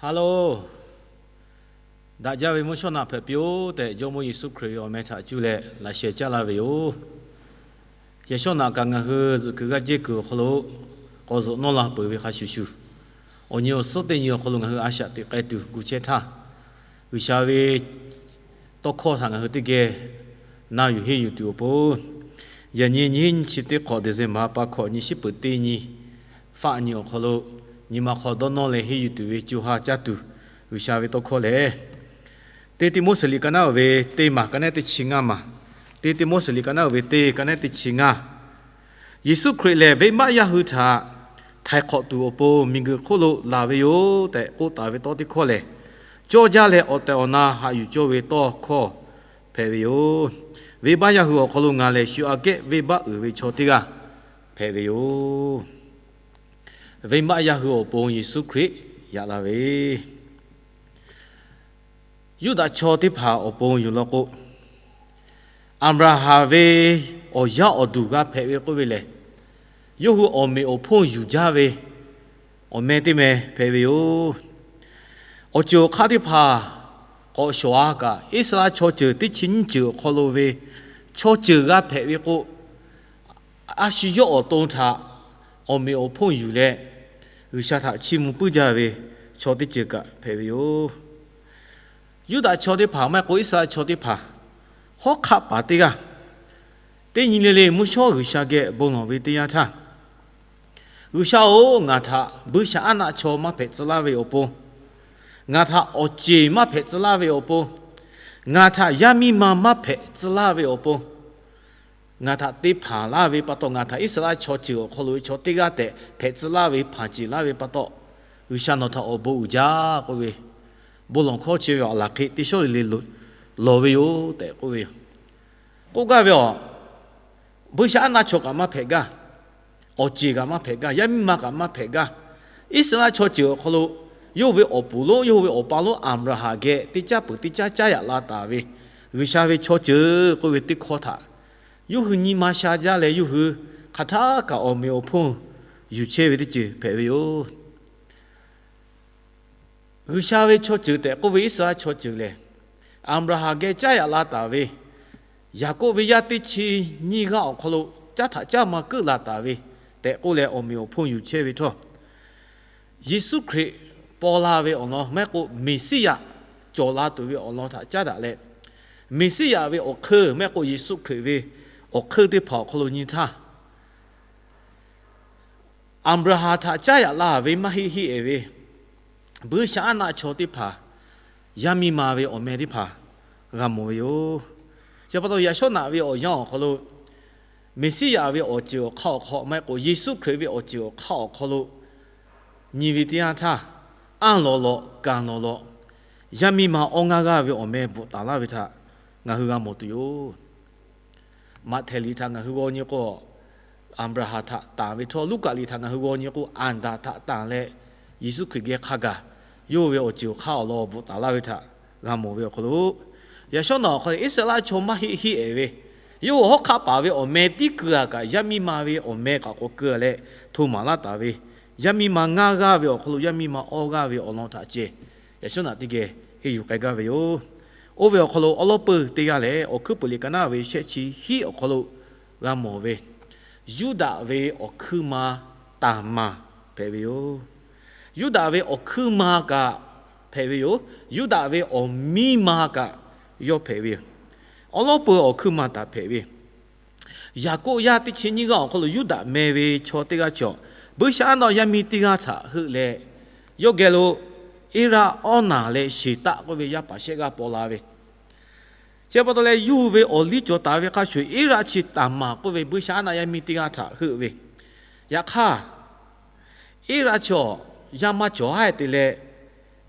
Hello, daꞈ jaˇ ve mvuhˇ shawˉ naꞈ hpehꞈ piˇ-oˆ tehꞈ, Jawˇmawˇ Yeˍsuˆ Hkriꞈ ve awˬ meh htaꞈ cuˇ leh laꞈ sheh caˇ laˇ ve yoˬ. Yaꞈ shawˉ naꞈ kaꞈ ngaˬ hui zuhꞈ kuiˬ g'aˇ jehˇ kuiˬ awˬ hk'aw lo k'awꞈ zuhꞈ nawˇ la peuˬ ve hk'a shuˍ shuˍ, awˬ nyi awˬ suhˉ teˇ nyi awˬ hk'aw lo ngaˬ hui a shaꞈ teꞈ k'ai tuˬ gu chehˇ htaˇ, G'uiˬsha ve tawˇ hkawˇ htaꞈ ngaˬ hui teˇ geh na yuˬ henˇ yuˬ tuˬ awˬ pon, yaꞈ nyi nyiˇ chi teˇ hk'awꞈ December pa hkawꞈ nyi shiˉ peuˍ teˇ nyi, faˆ nyi awˬ hk'aw lo nyi ma hk'aw dawˇ nawˇ leh henˇ yuˬ tuˬ ve co ha caˇ tuˬ G'uiˬsha ve tawˇ hkawˇ lehˬ, teˇ Tiˆmoˉseˍ liꞈ ka naˉ uiˍ ve teˇ maˬ ka nehˉ teˇ chi ngaˇ maˬ, teˇ Tiˆmoˉseˍ liꞈ ka naˉ uiˍ ve teˇ ka nehˉ teˇ chi ngaˇ. Yeˍsuˆ Hkriꞈ lehˬ venˇbaˆ yaˇ hui htaꞈ htaiˍ hk'awꞈ tuˬ awˬ pon miˬguiˬ hk'oˆ lo laˬ ve yoˬ tehꞈ k'oˆ taˍ ve tawˇ teˇ hkawˇ lehˬ, cawˇ jaˇ leh awˬ tehˬ awˬ na haꞈ yuˬ cawˇ ve tawˇ hkawˇ hpehꞈ ve yoˬ. Venˇbaˆ yaˇ hui awˬ hk'aw lo ngaˬ lehˬ shu aꞈ kehˉ venˇbaˆ uiˍ ve chaw teˇ g'aˇ hpehꞈ ve yoˬ. Venˇbaˆ yaˇ hui awˬ pon Yeˍsuˆ Hkriꞈ yaꞈ la ve Yuˇdaꞈ chaw teˇ hpaˍ awˬ pon yuˬ law k'o, Aˍbraˍhanˍ ve awˬ yaˇ awˬ duˬ g'a hpehꞈ ve k'oˆ ve lehˬ, yawˇ hui awˬ meꞈ awˬ hponˇ yuˬ jaˇ ve awˬ meh teˇ meh hpehꞈ ve yoˬ. Awˬ ceuˬ awˬ hk'aˇ teˇ hpaˍ k'awꞈ shawˍ-a kaꞈ, Iˉsaˍreˍlaˆ chaw ceuˬ teˇ chi nyiˇ ceuˬ awˬ hk'aw lo ve chaw ceuˬ g'a hpehꞈ ve k'o, a shu yawˇ awˬ to htaꞈ awˬ meꞈ awˬ hponˇ yuˬ leh, G'uiˬsha htaꞈ chiˇ mvuh puiˉ jaˇ ve chaw teˇ ceuˬ kaꞈ hpehꞈ ve yoˬ. Yuˇdaꞈ chaw teˇ hpaˍ maˇ heˆ k'o Iˉsaˍreˍlaˆ chaw teˇ hpaˍ hawˉ hk'aˆ paˍ teˇ g'aˇ, teˇ nyi le le mvuhˇ shawˉ G'uiˬsha geh bon lawˬ ve teˇ yanˇ htaˇ, G'uiˬsha-oˬ, ngaˬ htaꞈ buiˇshaˆaˉnaˆ chaw maˇ hpehꞈ tcuh laˇ ve awˬ pon, ngaˬ htaꞈ awˬ ceˬ maˇ hpehꞈ tcuh laˇ ve awˬ pon, ngaˬ htaꞈ yaˇ miˇ ma maˇ hpehꞈ tcuh laˇ ve awˬ pon, ngaˬ htaꞈ te hpanˍ laˇ ve pa taw, ngaˬ htaꞈ Iˉsaˍreˍlaˆ chaw ceuˬ awˬ hk'aw lo ve chaw teˇ g'aˇ tehꞈ hpehꞈ tcuh laˇ ve hpanˍ ceˬ laˇ ve pa taw, G'uiˬsha nawˬ htaꞈ awˬ bon uiˍ jaˇ k'oˆ ve, bon lawˬ hkawˇ chi ve awˬ laˬ hk'e teˇ shawˉ le le lawˬ ve yoˬ tehꞈ k'oˆ ve yoˬ. K'oˆ gaˇ ve awˬ, buiˇshaˆaˉnaˆ chaw kaꞈ maˇ hpehꞈ gaˇ, awˬ ceˬ kaꞈ maˇ hpehꞈ gaˇ, yaˇ miˇ ma kaꞈ maˇ hpehꞈ gaˇ. Iˉsaˍreˍlaˆ chaw ceuˬ awˬ hk'aw lo yawˇ ve awˬ puˍ lonˉ, yawˇ ve awˬ pa lonˉ Aˍbraˍhanˍ geh teˇ caˉ peuˬ teˇ caˉ caˇ yaꞈ la taˍ ve G'uiˬsha ve chaw ceuˬ k'oˆ ve teˇ hkawˇ htaꞈ yawˇ hui nyi ma sha jaˇ leh, yawˇ hui hk'aˬ htaˇ kaꞈ awˬ meꞈ awˬ hponˇ yuˬ chehˇ ve teˇ ceuˬ hpehꞈ ve yoˬ. G'uiˬsha ve chaw ceuˬ tehꞈ k'oˆ ve Iˉsaˍreˍlaˆ chaw ceuˬ lehˬ, Aˍbraˍhanˍ geh caˇ yaꞈ la taˍ ve, Yaˍkoˆ ve yaˇ teˇ chi nyiˇ g'aˇ awˬ hk'aw lo caˉ htaꞈ caˇ ma keuˆ la taˍ ve tehꞈ k'oˆ leh, awˬ meꞈ awˬ hponˇ yuˬ chehˇ ve htawˇ, Yeˍsuˆ Hkriꞈ paw la ve awˬ lawn maˇ heˆ k'o, Meˍsiˉyaꞈ cawˬ la tuˬ ve awˬ lawn htaꞈ caˉ daꞈ leh, Meˍsiˉyaꞈ ve awˬ hk'eun maˇ heˆ k'o, Yeˍsuˆ Hkriꞈ ve awˬ hk'eun teˇ hpaˍ awˬ hk'aw lo nyi htaˇ, Aˍbraˍhanˍ htaꞈ caˇ yaꞈ la ve maˇ heˆ heˆ-e ve buiˇshaˆaˉnaˆ chaw teˇ hpaˍ, yaˇ miˇ ma ve awˬ meh teˇ hpaˍ g'a mawˬ ve yoˬ. Chi pa taw, yaꞈ shawˉ naꞈ ve awˬ yanˇ awˬ hk'aw lo Meˍsiˉyaꞈ ve awˬ ceuˬ awˬ hk'aˇ awˬ hk'aw maˇ heˆ k'o, Yeˍsuˆ Hkriꞈ ve awˬ ceuˬ awˬ hk'aˇ awˬ hk'aw lo nyi ve teˇ yanˇ htaˇ, anˇ lawꞈ lawꞈ, kanˍ lawꞈ lawꞈ, yaˇ miˇ ma awˇ ngaˇ g'aˇ ve awˬ meh bvuhꞈ taˍ laˇ ve htaꞈ ngaˬ hui g'a mawˬ tuˬ yoˬ. Maꞈhtehˍ liꞈ htaꞈ ngaˬ hui g'aw nyi k'o, Aˍbraˍhanˍ htaꞈ tanˍ ve htawˇ, Luˉkaꞈ liꞈ htaꞈ ngaˬ hui g'aw nyi k'o, Aˍdanˍ htaꞈ tanˍ leh Yeˍsuˆ Hkriꞈ geh hk'a gaˬ yawˇ ve awˬ ceuˬ awˬ hk'aˇ awˬ lawn bvuhꞈ taˍ laˇ ve htaꞈ g'a mawˬ ve awˬ hk'aw lo, yaꞈ shawˉ naꞈ awˬ hk'aw lo Iˉsaˍreˍlaˆ chaw maˇ heˆ heˆ-e ve, yawˇ hui hawˉ hk'aˆ paˍ ve awˬ meh tiˉ keu-a kaꞈ, yaˇ miˇ ma ve awˬ meh kaꞈ k'awꞈ keu-a leh hto maˍ laˇ taˍ ve, yaˇ miˇ ma ngaˇ g'aˇ ve awˬ hk'aw lo yaˇ miˇ ma awˇ g'aˇ ve awˬ lawn htaꞈ ceh yaꞈ shawˉ naꞈ teˇ geh henˇ yuˬ k'ai gaˇ ve yoˬ. Oˇ ve awˬ hk'aw lo awˉ lawˉ peuˇ teˇ g'aˇ lehˬ, Awˬ hkuiˉ puiˍ liꞈ ka naˉ ve shehˆ chi hiˆ awˬ hk'aw lo g'a mawˬ ve, Yuˇdaꞈ ve awˬ hkuiˇ ma Taˍmaˍ hpehꞈ ve yoˬ. Yuˇdaꞈ ve awˬ hkuiˇ ma kaꞈ hpehꞈ ve yoˬ. Yuˇdaꞈ ve awˬ miˇ ma kaꞈ yawˇ hpehꞈ ve yoˬ. Awˉ lawˉ peuˇ awˬ hkuiˇ ma htaꞈ hpehꞈ ve Yaˍkoˆ yaˇ teˇ chi nyiˇ g'aˇ awˬ hk'aw lo Yuˇdaꞈ meh ve chaw teˇ g'aˇ chi awˬ, buiˇshaˆaˉnaˆ yaˇ miˇ teˇ g'aˇ htaꞈ heuˆ leh, yawˇ geh lo Eˇraˆ, Awˉnaˍ leh Sheˍtaˆ k'oˆ ve yaˇ paˍ shehˆ g'aˇ paw la ve. Chi pa taw leh, yawˇ hui ve awˬ liˇ cawˬ taˍ ve hk'a shuˍ, Eˇraˆ chi Taˍmaˍ k'oˆ ve buiˇshaˆaˉnaˆ yaˇ miˇ teˇ g'aˇ htaꞈ heuˆ ve. Yaꞈ hk'aˇ, Eˇraˆ chi awˬ yaˇ maˇ cawˬ haˉ te leh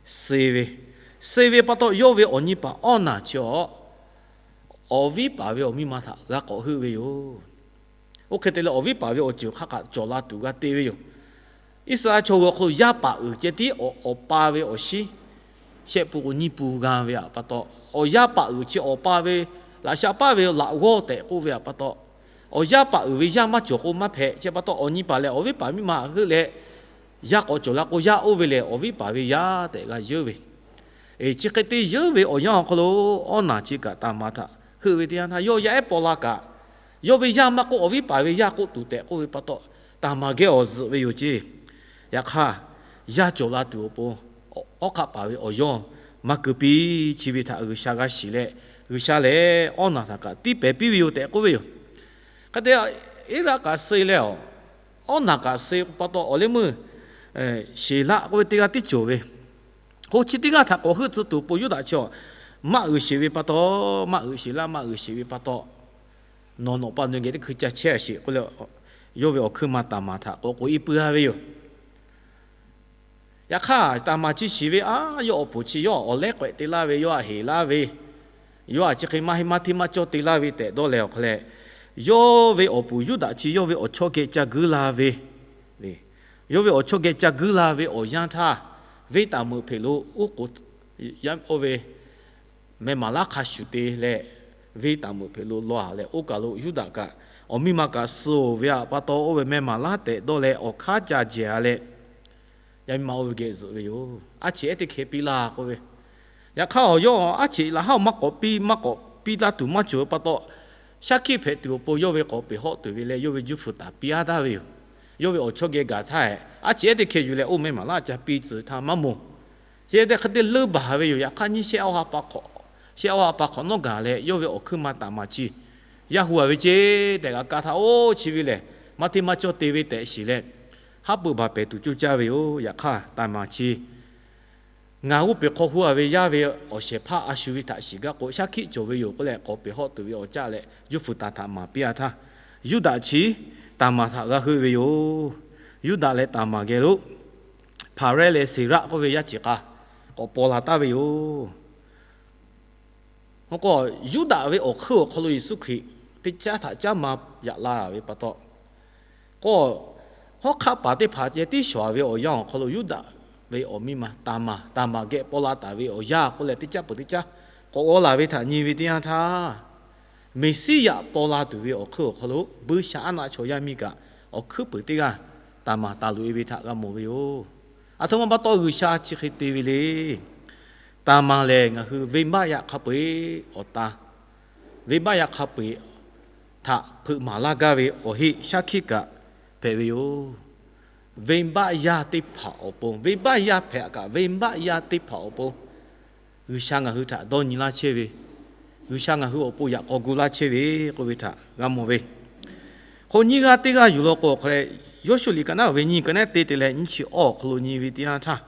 suh ve, suh ve pa taw, yawˇ ve awˬ nyi paˍ Awˉnaˍ chi awˬ, awˬ viˉ paˍ ve awˬ miˇ ma htaꞈ g'a k'awꞈ heuˆ ve yoˬ. Oˇ hk'e te leh, awˬ viˉ paˍ ve awˬ ceuˬ hk'a k'aꞈ cawˬ la tuˬ g'a te ve yoˬ. Iˉsaˍreˍlaˆ chaw hui awˬ hk'aw lo yaˇ paˍ uiˍ ceh tiˉ awˬ pa ve awˬ shinˉ shehˆ pun k'o nyiˇ pun g'a ve pa taw, awˬ yaˇ paˍ uiˍ chi awˬ pa ve laꞈ sha paˇ ve laꞈ g'awˇ tehꞈ k'oˆ ve pa taw, awˬ yaˇ paˍ uiˍ ve yaˇ maˇ cawˬ k'o maˇ hpehꞈ. Chi pa taw, awˬ nyi paˍ lehˬ awˬ viˉ paˍ miˇ ma htaꞈ heuˆ leh, yaˇ k'awꞈ cawˬ la k'o, yaˇ oˇ ve lehˬ awˬ viˉ paˍ ve yaˇ tehꞈ g'a yeuˉ ve. Chi hk'e te yeuˉ ve awˬ yanˇ awˬ hk'aw lo, Awˉnaˬ chi kaꞈ Taˍmaˍ htaꞈ heuˆ ve teˇ yanˇ htaˇ, yawˇ yaˇ ehˉ paw la kaꞈ, yawˇ ve yaˇ maˇ k'oˆ, awˬ viˉ paˍ ve yaˇ k'oˆ tuˬ tehꞈ k'oˆ ve pa taw, Taˍmaˍ geh awˬ zuhꞈ ve yoˬ ceˇ. Yaꞈ hk'aˇ, yaˇ cawˬ la tuˬ awˬ pon, awˉ hk'aˆ paˍ ve awˬ yawˇ maˇ keu piˇ. Chi ve htaꞈ G'uiˬsha g'a shiˍ leh, G'uiˬsha lehˬ Awˉnaˬ htaꞈ kaꞈ tiˇ pehˍ piˇ ve yoˬ tehꞈ k'oˆ ve yoˬ. Hk'e te, Eˇraˆ kaꞈ suh leh, Awˉnaˬ kaꞈ suh pa taw, awˬ leh meuˇ Sheˍlaˆ k'oˆ ve teˇ g'aˇ tiˉ cawˬ ve. K'o, chi teˇ g'aˇ htaꞈ k'awꞈ heuˆ tcuh tuˬ awˬ pon Yuˇdaꞈ chi awˬ maˇ uiˍ sheˍ ve pa taw, maˇ uiˍ sheˍ laˇ, maˇ uiˍ sheˍ ve pa taw, nawˬ nawˬ pa nawˬ geh teˇ hkui ca chehˇ a sheˍ k'oˆ leh, yawˇ ve awˬ hkuiˉ ma Taˍmaˍ htaꞈ k'awꞈ k'oꞈ e puiˉ a ve yoˬ. Yaꞈ hk'aˇ, Taˍmaˍ chi shiˍ ve, a, yawˇ awˬ puˍ chi yawˇ awˬ lehˉ k'awehꞈ te laˇ ve, yawˇ a heˍ laˇ ve, yawˇ a chi hk'e maˇ heˆ maˇ hteˇ maˇ cawˇ te laˇ ve tehꞈ dawˇ leh awˬ hk'a leh, yawˇ ve awˬ puˍ Yuˇdaꞈ chi yawˇ ve awˬ chawˇ geh ca guiˇ la ve, yawˇ ve awˬ chawˇ geh ca guiˇ la ve awˬ yanˇ htaˇ, venˇ taˍ meuꞈ hpeꞈ lo oˉ k'oˍ, oˇ ve meh maˍ laˉ hk'a shuˍ te leh, venˇ taˍ meuꞈ hpeꞈ lo law a leh, oˇ kaˬ lo Yuˇdaꞈ kaꞈ awˬ miˇ ma kaꞈ suh oˬ ve pa taw, oˇ ve meh maˍ laˉ tehꞈ dawˇ leh awˬ hk'aˇ ca jehˬ a leh, yaˇ miˇ ma oˇ ve geh zuhꞈ ve yoˬ. A cheꞈ ehˉ teˇ hkeh piˇ laˇ k'oˆ ve. Yaꞈ hk'aˇ, awˬ yawˇ a cheꞈ laˬ haˉ maˇ k'awꞈ piˇ, maˇ k'awꞈ piˇ laˇ tuˬ maˇ cawˬ ve pa taw, shaˉ hkiˆ hpehꞈ tuˬ awˬ pon yawˇ ve k'awꞈ peˬ hawˆ tuˬ ve leh, yawˇ ve juˇ fuiˍ taˍ piˇ a taˍ ve yoˬ. Yawˇ ve awˬ chawˇ geh gaˬ htaˇ, a cheꞈ ehˉ teˇ hkeh yuˬ leh oˇ meh maˍ laˉ ca piˇ tcuh htaˇ maˇ mawˬ. Chi te hk'e te leuˇ baˬ ve yoˬ. Yaꞈ hk'aˇ, nyiˇ shehˆ awˇ ha pa hk'awꞈ, shehˆ awˇ ha pa hk'awꞈ nawˉ gaˬ leh, yawˇ ve awˬ hkuiˉ ma Taˍmaˍ chi yaˇ hu a ve ceˇ tehꞈ g'a kaˇ htaˇ, oˇ chi ve lehˬ maˇ hteˇ maˇ cawˇ te ve tehꞈ shiˍ leh, haˉ pui baˬ pehˍ tuˬ coˇ caˇ ve yoˬ. Yaꞈ hk'aˇ, Taˍmaˍ chi ngaˬ g'uˇ peˬ hk'aw hu a ve yaˇ ve awˬ shehˍ hpaˇ a shu ve htaꞈ shiˍ gaˇ k'o, shaˉ hkiˆ cawˬ ve yoˬ k'oˆ leh, k'awꞈ peˬ hawˆ tuˬ ve awˬ caˆ leh juˇ fuiˍ taˍ htaꞈ maˍ piˇ a htaˇ, Yuˇdaꞈ chi Taˍmaˍ htaꞈ g'a heuˆ ve yoˬ. Yuˇdaꞈ leh Taˍmaˍ geh lo Hpaˍrehˇ leh Seˍraˆ k'oˆ ve yaˇ ceˬ k'a k'awꞈ paw la taˍ ve yoˬ. K'o, Yuˇdaꞈ ve awˬ hk'eun awˬ hk'aw lo Yeˍsuˆ Hkriꞈ teˇ caˉ htaꞈ caˉ ma yaꞈ la ve pa taw, k'o, hawˉ hk'aˆ paˍ teˇ hpaˍ ceh tiˉ shawˍ ve awˬ yanˇ awˬ hk'aw lo Yuˇdaꞈ ve awˬ miˇ ma Taˍmaˍ, Taˍmaˍ geh paw la taˍ ve awˬ yanˇ k'oˆ leh teˇ caˉ peuˬ teˇ caˉ k'awꞈ g'aw laˬ ve htaꞈ nyi ve teˇ yanˇ htaˇ, Meˍsiˉyaꞈ paw la tuˬ ve awˬ hk'eun awˬ hk'aw lo buiˇshaˆaˉnaˆ chaw yaˇ miˇ kaꞈ awˬ hkuiˉ puiˍ teˇ g'aˇ Taˍmaˍ taˍ loꞈ e ve htaꞈ g'a mawˬ ve yoˬ. Aˬ htoꞈ ma pa taw G'uiˬsha chi hk'e te ve le. Taˍmaˍ lehˬ ngaˬ hui venˇbaˆ yaˇ hk'a peu-eˬ awˬ ta, venˇbaˆ yaˇ hk'a peu-eˬ htaꞈ hpeuꞈ maˍ laˇ gaˇ ve awˬ heˆ shaˉ hkiˆ kaꞈ hpehꞈ ve yoˬ. Venˇbaˆ yaˇ teˇ hpaˍ awˬ pon, venˇbaˆ yaˇ hpehꞈ kaꞈ venˇbaˆ yaˇ teˇ hpaˍ awˬ pon G'uiˬsha ngaˬ hui htaꞈ dawˇ nyi laˇ chehˇ ve, G'uiˬsha ngaˬ hui awˬ pon yaꞈ k'aw gu laˇ chehˇ ve k'oˆ ve htaꞈ g'a mawˬ ve. Hk'o nyiˇ g'aˇ teˇ g'aˇ yuˬ law k'o, hk'a leh Yoˇshuˆ liꞈ ka naˉ ve nyiˇ ka naˉ te te leh nyiˇ chi awˇ awˬ hk'aw lo nyi ve teˇ yanˇ htaˇ,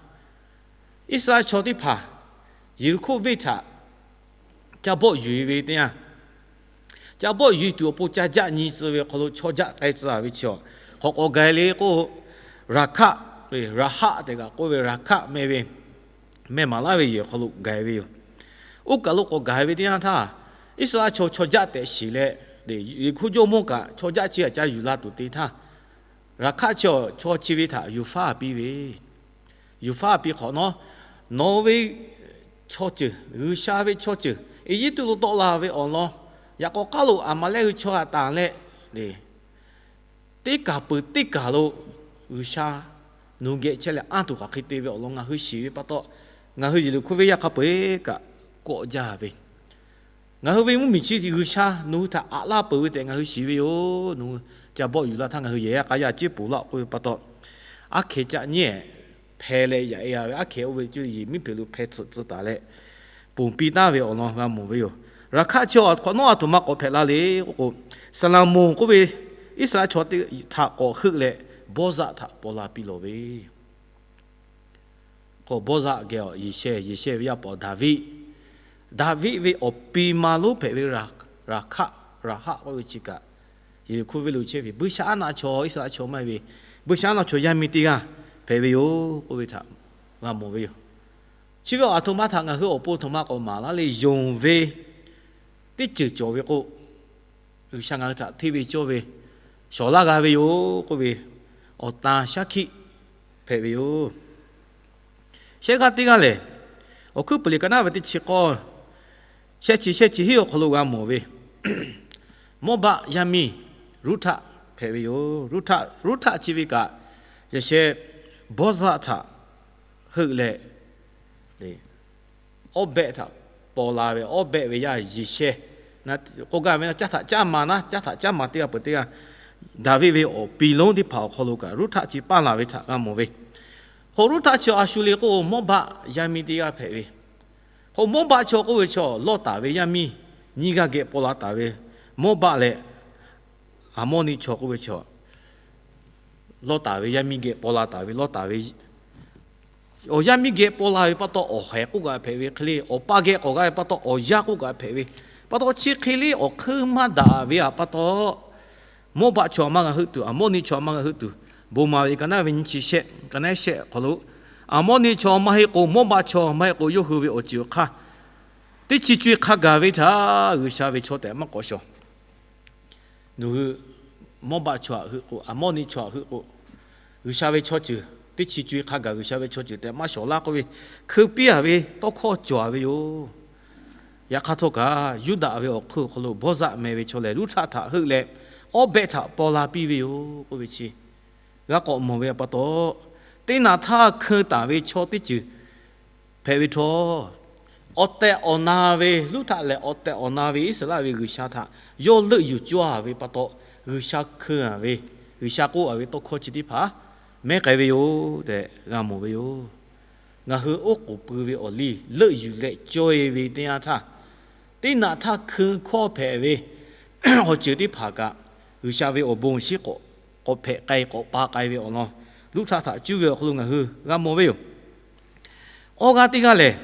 Iˉsaˍreˍlaˆ chaw teˇ hpaˍ Yeˍriˆhkoˇ venˇ htaꞈ ca bawˆ yuˬ e ve teˇ yanˇ, ca bawˆ yuˬ e tuˬ awˬ pon ca jaˆ nyi tcuh ve awˬ hk'aw lo chaw jaˆ k'ai tcuh a ve chi awˬ hk'awꞈ k'awꞈ gaˬ le k'o, Raˍhkaˆ, Raˍhaˆ tehꞈ kaꞈ k'oˆ ve Raˍhkaˆ meh ve meh maˍ laˇ ve yehˬ awˬ hk'aw lo gaˬ e ve yoˬ. Oˇ kaˬ lo k'awꞈ gaˬ ve teˇ yanˇ htaˇ, Iˉsaˍreˍlaˆ chaw chaw jaˆ tehꞈ shiˍ leh, Yeˍriˆhkoˇ jawˇmawˇ kaꞈ chaw jaˆ chi htaꞈ ca yuˬ la tuˬ te htaˇ, Raˍhkaˆ chi awˬ chaw chi ve htaꞈ yuˬ faˉ piˇ ve, yuˬ faˉ piˇ hk'awꞈ nawˉ, nawˬ ve chaw ceuˬ, G'uiˬsha ve chaw ceuˬ Eˇjiˇtuꞈ lo tawˆ la ve awˬ lawn, yaꞈ k'aw k'aˉ lo Aˍmaˍlehˆ hui chaw htaꞈ tanˬ leh, teˇ kaˬ peuˬ teˇ kaˬ lo G'uiˬsha nawˬ hui geh chehˇ leh anˇ tuˬ hk'aˬ hk'e te ve awˬ lawn ngaˬ hui shiˍ ve pa taw, ngaˬ hui Yeˍriˆhkoˇ venˇ yaˇ hk'a peu-eˬ kaꞈ kawˆ jaˇ ve, ngaˬ hui ve mvuhˇmiˬ chi G'uiˬsha nawˬ hui htaꞈ aꞈ laˇ peuˬ ve tehꞈ ngaˬ hui shiˍ ve yoˬ. Nawˬ hui ca bawˆ yuˬ la htaˇ ngaˬ hui yehˬ yaˇ k'a yaˇ ceˇ poˬ laˇ k'oˆ ve pa taw, aˉ hkeh caˆ nyi hpeh leh yaꞈ e a ve, aˉ hkeh oˇ ve co yehˬ miˉ hpeꞈ lo hpeh tsuhꞈ tcuh taˍ leh, ponˬ piˇ taˍ ve awˬ lawn g'a mawˬ ve yoˬ. Raˍhkaˆ chi awˬ hk'awꞈ nawˉ aˬ htoꞈ ma k'awꞈ hpehꞈ la le k'oˆ k'o, Saˍlaˍmonˍ k'oˆ ve Iˉsaˍreˍlaˆ chaw teˇ htaꞈ k'awꞈ heuˆ leh, Bawˇzaˆ htaꞈ paw la piˇ lawˬ ve k'o, Bawˇzaˆ geh awˬ Yeˍshehˇ, Yeˍshehˇ ve yaˇ paw Daˍviˆ, Daˍviˆ ve awˬ pi ma lonˉ hpehꞈ ve Raˍhkaˆ, Raˍhaˆ k'oˆ ve chi kaꞈ, Yeˍriˆhkoˇ venˇ lo chehˇ ve buiˇshaˆaˉnaˆ chaw, Iˉsaˍreˍlaˆ chaw maˇ heˆ ve buiˇshaˆaˉnaˆ chaw yaˇ miˇ teˇ g'aˇ hpehꞈ ve yoˬ k'oˆ ve htaꞈ g'a mawˬ ve yoˬ. Chi ve awˬ aˬ htoꞈ ma htaꞈ ngaˬ hui awˬ pon htoꞈ ma k'awꞈ maˍ laˇ le, yonˍ ve teˇ ceuˬ cawˬ ve k'o, G'uiˬsha ngaˬ hui htaꞈ hteˇ ve cawˇ ve shawˍ laˇ g'a ve yoˬ k'oˆ ve awˬ tan shaˉ hkiˆ hpehꞈ ve yoˬ. Shehˆ g'aˇ teˇ g'aˇ lehˬ, Awˬ hkuiˉ puiˍ liꞈ ka naˉ ve teˇ chi k'awˇ, shehˆ chi shehˆ chi hiˉ awˬ hk'aw lo g'a mawˬ ve Mawˇbaˆ yaˇ miˇ Ruˇhtaˆ hpehꞈ ve yoˬ. Ruˇhtaˆ, Ruˇhtaˆ chi ve kaꞈ, yaꞈ sheh Bawˇzaˆ htaꞈ heuˆ leh, awˉ behˆ htaꞈ paw la ve, awˉ behˆ ve yaˇ Yeˍsehˇ, k'oˆ gaˇ ve naˉ, caˇ htaꞈ caˇ ma naˉ, caˇ htaꞈ caˇ ma teˇ g'aˇ peuˬ teˇ g'aˇ, Daˍviˆ ve awˬ pi lonˉ teˇ hpaˍ awˬ hk'aw lo kaꞈ Ruˇhtaˆ chi paˇ la ve htaꞈ g'a mawˬ ve. K'o Ruˇhtaˆ chi a shu le k'o, Mawˇbaˆ yaˇ miˇ teˇ g'aˇ hpehꞈ ve. K'o Mawˇbaˆ chaw k'oˆ ve chaw, Lawˇtaˍ ve yaˇ miˇ nyiˇ g'aˇ geh paw la taˍ ve. Mawˇbaˆ leh Aˍmawˇniˆ chaw k'oˆ ve chaw, Lawˇtaˍ ve yaˇ miˇ geh paw la taˍ ve. Lawˇtaˍ ve awˬ yaˇ miˇ geh paw la ve pa taw, awˬ haiˬ k'oˆ kaꞈ hpehꞈ ve hk'e le, awˬ pa geh k'awꞈ g'a ve pa taw, awˬ yaˇ k'oˆ kaꞈ hpehꞈ ve. Pa taw chi hk'e le awˬ hkeuˇ maˇ daꞈ ve pa taw, Mawˇbaˆ chaw maˇ g'a heuˆ tuˬ, Aˍmawˇniˆ chaw maˇ g'a heuˆ tuˬ, bon maˍ ve ka naˉ ve nyi chi shehˆ, ka naˉ shehˆ awˬ hk'aw lo, Aˍmawˇniˆ chaw maˇ heˆ k'o, Mawˇbaˆ chaw maˇ heˆ k'o, yawˇ hui ve awˬ ceuˬ awˬ hk'aˇ teˇ chi co-e hk'a gaˬ ve htaꞈ G'uiˬsha ve chaw tehꞈ maˇ k'awꞈ shawˍ. Nawˬ hui Mawˇbaˆ chaw htaꞈ heuˆ k'o, Aˍmawˇniˆ chaw htaꞈ heuˆ k'o, G'uiˬsha ve chaw ceuˬ teˇ chi co-e hk'a gaˬ G'uiˬsha ve chaw ceuˬ tehꞈ maˇ shawˍ laˇ k'oˆ ve, hkeu piˇ-a ve tawˇ hkawˇ cawˬ-a ve yoˬ. Yaꞈ hk'aˇ htawˇ kaꞈ, Yuˇdaꞈ ve awˬ hk'oˆ awˬ hk'aw lo Bawˇzaˆ meh ve chaw lehˬ, Ruˇhtaˆ htaꞈ heuˆ leh, awˉ behˆ htaꞈ paw la piˇ ve yoˬ k'oˆ ve chi g'a k'awꞈ mawˬ ve pa taw, teˇ naꞈ htaˇ hkeu taˍ ve chaw teˇ ceuˬ hpehꞈ ve htawˇ, awˬ tehˬ awˬ na ve, Ruˇhtaˆ lehˬ awˬ tehˬ awˬ na ve Iˉsaˍreˍlaˆ ve G'uiˬsha htaꞈ yawˇ leuˆ yuˬ cawˇ-a ve pa taw, G'uiˬsha hkeu-a ve, G'uiˬsha k'oˆ-a ve tawˇ hkawˇ chi teˇ hpaˍ mehˉ k'ai ve yoˬ tehꞈ g'a mawˬ ve yoˬ. Ngaˬ hui oˉ k'oˍ pui ve awˬ liˇ leuˆ yuˬ leh cawˇ-e ve teˇ yanˇ htaˇ, teˇ naꞈ htaˇ hkeu hkawˇ hpehꞈ ve awˬ ceuˬ teˇ hpaˍ kaꞈ, G'uiˬsha ve awˬ bon awˬ shinˉ k'awꞈ hpehꞈ k'ai k'awꞈ pa k'ai ve awˬ lawn, Ruˇhtaˆ htaꞈ cuˇ ve awˬ hk'aw lo ngaˬ hui g'a mawˬ ve yoˬ. Awˇ g'aˇ teˇ g'aˇ lehˬ,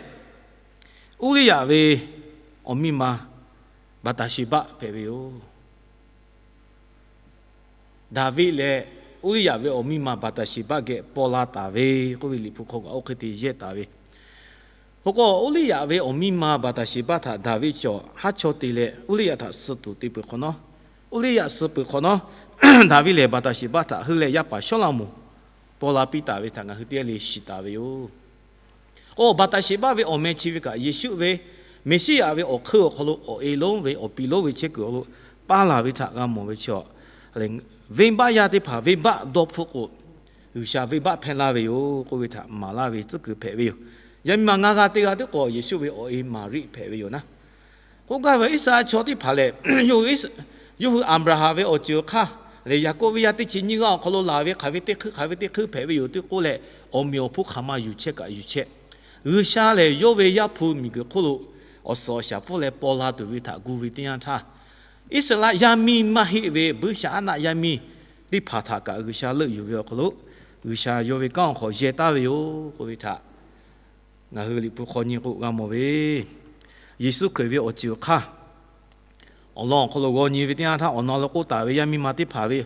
Uˇriˇyaꞈ ve awˬ miˇ ma Baˍtaˍsheˍbaˆ hpehꞈ ve yoˬ. Daˍviˆ leh Uˇriˇyaꞈ ve awˬ miˇ ma Baˍtaˍsheˍbaˆ geh paw la taˍ ve k'oˆ ve Liꞈ hpu hk'aw kaꞈ oˇ hk'e te yehˇ taˍ ve. Hk'e k'o, Uˇriˇyaꞈ ve awˬ miˇ ma Baˍtaˍsheˍbaˆ htaꞈ Daˍviˆ chaw haˉ chaw te leh Uˇriˇyaꞈ htaꞈ suh tuˬ te peuˬ hk'awꞈ nawˉ, Uˇriˇyaꞈ suh peuˬ hk'awꞈ nawˉ, Daˍviˆ lehˬ Baˍtaˍsheˍbaˆ htaꞈ heuˆ leh yaˇ paˍ Sawˉlaꞈmonˍ paw la piˇ taˍ ve htaꞈ ngaˬ hui teˇ g'aˇ le shiˍ taˍ ve yoˬ. K'o, Baˍtaˍsheˍbaˆ ve awˬ meh chi ve kaꞈ Yeˍsuˆ ve Meˍsiˉyaꞈ ve awˬ hk'eun awˬ hk'aw lo awˬ e lonˉ ve awˬ pi lonˉ ve chehˇ kuiˬ awˬ lo paˇ la ve htaꞈ g'a mawˬ ve chi, venˇbaˆ yaˇ teˇ hpaˍ venˇbaˆ dawˇ hpfuhˆ k'o, G'uiˬsha venˇbaˆ hpehˇ laˇ ve yoˬ k'oˆ ve htaꞈ maˍ laˇ ve tcuhˉ kuiˬ hpehꞈ ve yoˬ. Yaˇ miˇ ma ngaˇ g'aˇ teˇ g'aˇ tiˉ k'o, Yeˍsuˆ ve awˬ e Maˍriˆ hpehꞈ ve yoˬ naˉ. K'oˆ gaˇ ve Iˉsaˍreˍlaˆ chaw teˇ hpaˍ lehˬ, yawˇ hui Aˍbraˍhanˍ ve awˬ ceuˬ awˬ hk'aˇ lehˬ, Yaˍkoˆ ve yaˇ teˇ chi nyiˇ g'aˇ awˬ hk'aw lo laˬ ve hk'aˬ ve teˇ hkui hk'aˬ ve teˇ hkui hpehꞈ ve yoˬ tehꞈ k'oˆ leh, awˬ meꞈ awˬ hponˇ hk'aˬ ma yuˬ chehˇ kaꞈ yuˬ chehˇ. G'uiˬsha lehˬ, yawˇ ve Yaˇ hpu miˬguiˬ hk'oˆ lo awˬ suhˍ awˬ shaˍ pfuhˇ leh paw la tuˬ ve htaꞈ gu ve teˇ yanˇ htaˇ, Iˉsaˍreˍlaˆ yaˇ miˇ maˇ heˆ ve Buiˇshaˍaˉnaˆ yaˇ miˇ teˇ hpaˍ htaꞈ kaꞈ G'uiˬsha leuˆ yuˬ ve awˬ hk'aw lo, G'uiˬsha yawˇ ve kanˉ awˬ hk'aw yehˇ taˍ ve yoˬ k'oˆ ve htaꞈ ngaˬ hui Liꞈ hpu hk'aw nyi k'o g'a mawˬ ve. Yeˍsuˆ Hkriꞈ ve awˬ ceuˬ awˬ hk'aˇ awˬ lawn awˬ hk'aw lo g'aw nyi ve teˇ yanˇ htaˇ, awˬ na lo k'oˆ taˍ ve yaˇ miˇ ma teˇ hpaˍ ve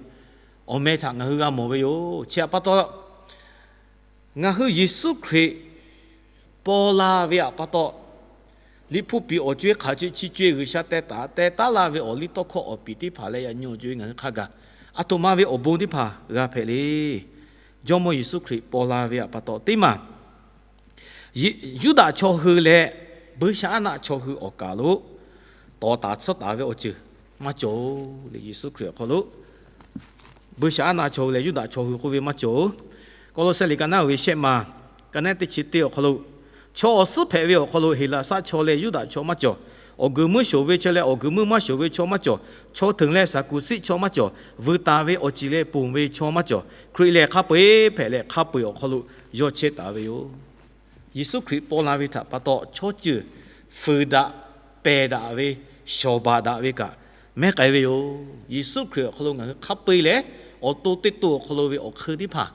awˬ meh htaꞈ ngaˬ hui g'a mawˬ ve yoˬ. Chi htaꞈ pa taw, ngaˬ hui Yeˍsuˆ Hkriꞈ paw la ve htaꞈ pa taw, Liꞈ hpu piˍ awˬ co-e hk'aˬ co-e chi co-e G'uiˬsha teh taˍ teh taˉ laˇ ve awˬ liˇ tawˇ hkawˇ awˬ piˍ teˇ hpaˍ leh yaꞈ nyi awˬ co-e ngaˬ hui hk'a gaˬ aˬ htoꞈ ma ve awˬ bon teˇ hpaˍ g'a hpehꞈ le. Jawˇmawˇ Yeˍsuˆ Hkriꞈ paw la ve htaꞈ pa taw teˇ maˬ Yuˇdaꞈ chaw hui leh Buiˇshaˍaˉnaˆ chaw hui awˬ kaˍ lo tawˍ taˍ tsuhˇ taˍ ve awˬ ceuˬ maˇ cawˬ-oˬ le. Yeˍsuˆ Hkriꞈ awˬ hk'aw lo Buiˇshaˍaˉnaˆ chaw hui leh Yuˇdaꞈ chaw hui k'oˆ ve maˇ cawˬ-oˬ. Kawˇlawˇsehˆ liꞈ ka naˉ ve shehˆ ma, ka naˉ teˇ chi teˇ awˬ hk'aw lo, chaw awˬ suhˉ hpehꞈ ve awˬ hk'aw lo Heˍlaˍsaˆ chaw leh Yuˇdaꞈ chaw maˇ cawˬ. Awˬ guiˬ muiˇ shoˍ ve chaw leh awˬ guiˬ muiˇ maˇ shoˍ ve chaw maˇ cawˬ. Chaw hteunˍ leh saˍkuˍsiˆ chaw maˇ cawˬ. Vuiˬ taˍ ve awˬ ciˍ leh ponˬ ve chaw maˇ cawˬ. Hkriꞈ lehˬ hk'a peu-eˬ hpehꞈ leh, hk'a peu-eˬ awˬ hk'aw lo yawˇ chehˇ taˍ ve yoˬ. Yeˍsuˆ Hkriꞈ paw la ve htaꞈ pa taw, chaw ceuˬ fuiˍ daꞈ, pehˬ daꞈ ve, shawˍ baˬ daꞈ ve kaꞈ mehˉ k'ai ve yoˬ. Yeˍsuˆ Hkriꞈ awˬ hk'aw lo ngaˬ hui hk'a peu-eˬ leh, awˬ to teˇ to awˬ hk'aw lo ve awˬ hk'eun teˇ hpaˍ,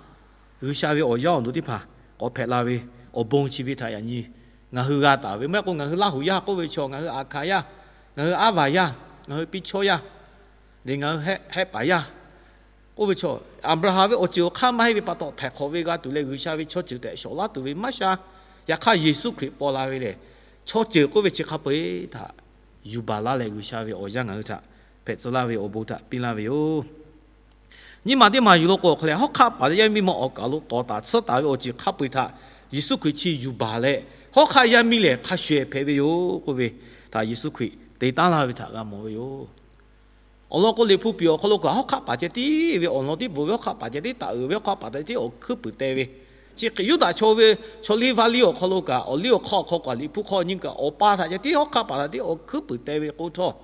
G'uiˬsha ve awˬ yaˇ awˬ duˬ teˇ hpaˍ k'awꞈ hpehꞈ la ve awˬ bon chi ve htaꞈ yaꞈ nyi ngaˬ hui g'a taˍ ve. Maˇ heˆ k'o ngaˬ hui Laˇhuˍ yaˇ k'oˆ ve chaw, ngaˬ hui Aˍhkaˍ yaˇ, ngaˬ hui Aˉvaˬ yaˇ, ngaˬ hui Piˇchawˇ yaˇ, leh ngaˬ hui Hehˆ, Hehˆpaˍ yaˇ k'oˆ ve chaw, Aˍbraˍhanˍ ve awˬ ceuˬ awˬ hk'aˇ maˇ heˆ ve pa taw, htaiˍ hk'awꞈ ve g'a tuˬ leh G'uiˬsha ve chaw ceuˬ tehꞈ shawˍ laˇ tuˬ ve maˇ sha. Yaꞈ hk'aˇ Yeˍsuˆ Hkriꞈ paw la ve lehˬ, chaw ceuˬ k'oˆ ve chi hk'a peu-eˬ htaꞈ yuˬ baˬ laˇ leh G'uiˬsha ve awˬ yaˇ ngaˬ hui htaꞈ hpehꞈ tcuh laˇ ve awˬ bon htaꞈ piˇ laˇ ve yoˬ. Nyi ma teˇ maˬ yuˬ lo k'o, hk'a leh hawˉ hk'aˆ paˍ leh yaˇ miˇ ma awˬ kaˍ lo tawˍ taˍ tsuhˇ taˍ ve awˬ ceuˬ hk'a peu-eˬ htaꞈ Yeˍsuˆ Hkriꞈ chi yuˬ baˬ leh, hawˉ hk'aˆ yaˇ miˇ lehˬ hk'a shuˍ-eˬ hpehꞈ ve yoˬ k'oˆ ve htaꞈ Yeˍsuˆ Hkriꞈ te taˉ laˇ ve htaꞈ g'a mawˬ ve yoˬ. Awˬ lawn k'o, Liꞈ hpu piˍ awˬ hk'aw lo kaꞈ hawˉ hk'aˆ paˍ ceh tiˉ ve awˬ lawn tiˉ bvuhꞈ ve, hawˉ hk'aˆ paˍ ceh tiˉ taˍ uiˍ ve, hawˉ hk'aˆ paˍ ceh tiˉ awˬ hkuiˉ puiˍ te ve, Chi hk'e Yuˇdaꞈ chaw ve chaw liˇ vaˇ liˇ awˬ hk'aw lo kaꞈ, awˬ liˇ awˬ hk'aˇ awˬ hk'aw kaꞈ, Liꞈ hpu hk'aw nyi kaꞈ, awˬ pa htaꞈ ceh tiˉ hawˉ hk'aˆ paˍ htaꞈ tiˉ awˬ hkuiˉ puiˍ teh ve k'o htawˇ,